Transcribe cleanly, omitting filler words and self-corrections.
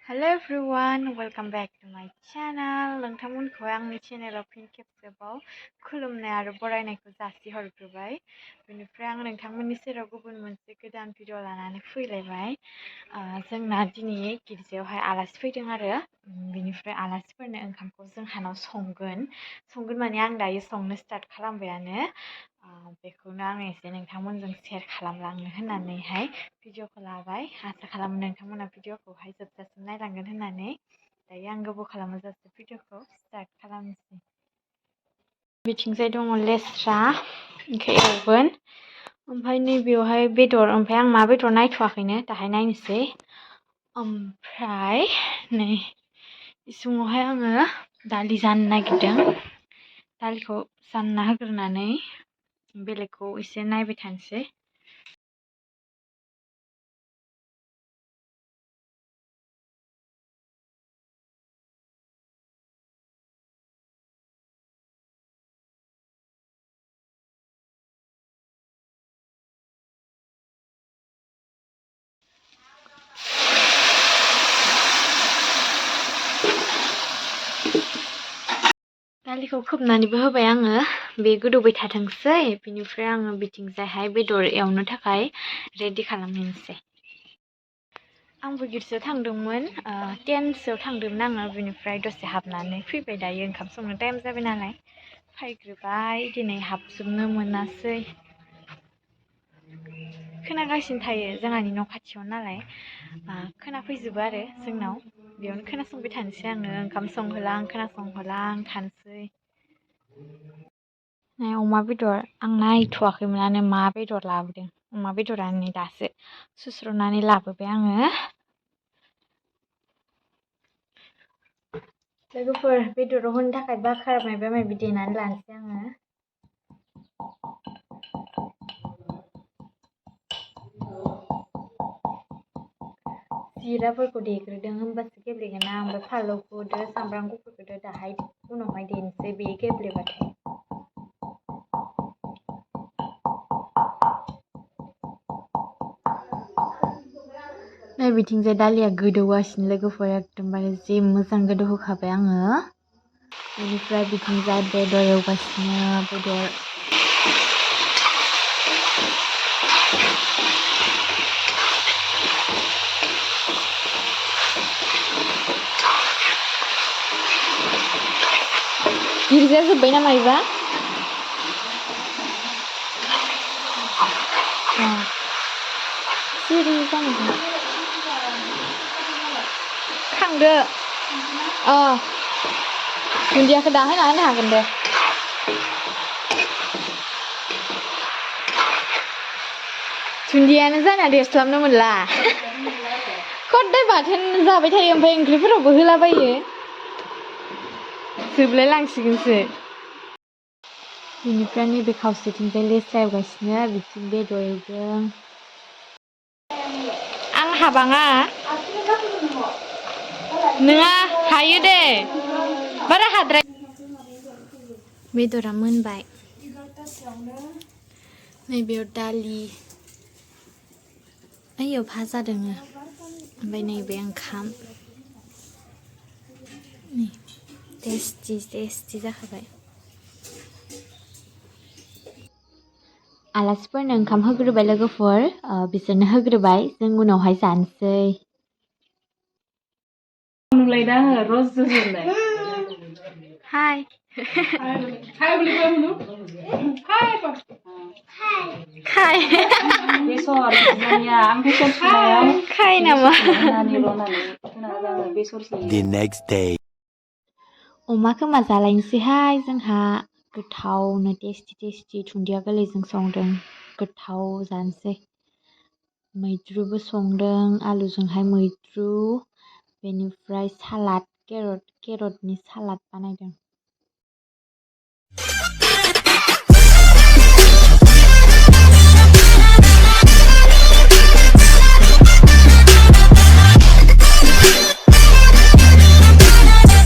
Hello everyone, welcome back to my channel. नोंथांमोनखौ आंनि चेनेलाव फिन खेबसेबाव खुलुमनाय आरो बरायनायखौ जासिहरग्रोबाय। बेनिफ्राय आं नोंथांमोननि सेराव गुबुन मोनसे गोदान भिडिअ लानानै फैलायबाय। जोंना दिनै गिर्जायावहाय आलासि फैदों आरो बेनिफ्राय आलासिफोरनो ओंखामखौ जोंहानाव संगोन माने आं दायो संनो स्टार्ट खालामबायानो। बेखौनो आं एसे नोंथांमोनजों शेयार खालामलांनो होननानैहाय भिडिअखौ लाबाय। आसा खालामो नोंथांमोना भिडिअखौहाय जोबजासिम नायलांगोन होननानै। दायो आं गोबाव खालामाजासे भिडिअखौ स्टार्ट खालामनोसै। बिथिंजाय दङ लेस्रा, ओंख्रि एवगोन। ओमफ्राय नैबेयावहाय बेदर, ओमफ्राय आं मा बेदर नायथ'वाखैनो, दाहाय नायनोसै। ओमफ्राय नै इसिङावहाय आङो दालि जानो नागिरदों। दालिखौ जानना होग्रोनानै बेलेगखौ एसे नायबाय थानोसै। दालिखौ खोबनानैबो होबाय आङो, बे गोदौबाय थाथोंसै। बिनिफ्राय आङो बिथिंजायहाय बेदर एवनो थाखाय रेडि खालामहैनोसै। आंबो गिर्जायाव थांदोंमोन, 10सोआव थांदोंमोन आङो। बिनिफ्राय दसे हाबनानै फैबाय। दायो ओंखाम संनो टाइम जाबाय नालाय फैग्रोबाय। दिनै हाबजोबनो मोनासै। खोनागासिनो थायो, जोंहानि न' खाथियाव नालाय खोनाफैजोबो आरो जोंनाव। बेयावनो खोनासंबाय थानोसै आङो, ओंखाम संहोलां खोनासंहोलां थानोसै। अमा बेदर आं नायथ'वाखैमोनानो मा बेदर लाबोदों। अमा बेदरानो दासो सुस्र'नानै लाबोबाय आङो। लोगोफोर, बेदराव होनो थाखाय बाखार माबा माबि देनानै लानोसै आङो। जिराफोरखौ देग्रोदों, होमबासो गेब्लेगोन ना। ओमफ्राय फानलौखौ होदो, सामब्राम गुफुरखौ होदो, दाहाय उनावहाय देनोसै बे गेब्लेबाथाय। नै बिथिंजाय दालिया गोदौगासिनो लोगोफोर, एकदमबारे जि मोजां गोदौहोखाबाय आङो। बेनिफ्राय बिथिंजाय बेदर एवगासिनो, बेदर गिर्जाया जोब्बाय नामा इबा? सिरि जानांगौ। खांदो। दुन्दियाखौ दा होना होनो हागोन दे। दुन्दियानो जाना देरस्लाबनो मोनला। खद्दाय बाथोन जाबाय थायो, ओमफ्राय ओंख्रिफोरावबो होलाबायो। जोबलाय लांसिगोनसो। बेनिफ्राय नैबे खावसेथिंजाय लेस्रा एवगासिनो, बिथिं बेदर एवदों। आं हाबाङा। नोङा, हायो दे, बारा हाद्राय। बेदरा मोनबाय। नैबेयाव दालि, ओइयाव भाजा दोङो, ओमफ्राय नैबे ओंखाम। टेस्टि जाखाबाय। आलासिफोरनो ओंखाम होग्रोबाय लोगोफोर, बिसोरनो होग्रोबाय, जों उनावहाय जानोसै। हाय। The next day. अमा खोमा जालायनोसैहाय जोंहा। गोथावनो टेस्टि दुन्दिया गोरलैजों संदों, गोथाव जानोसै। मैद्रुबो संदों, आलुजोंहाय मैद्रु। बेनिफ्राय सालाद, केरटनि सालाद बानायदों।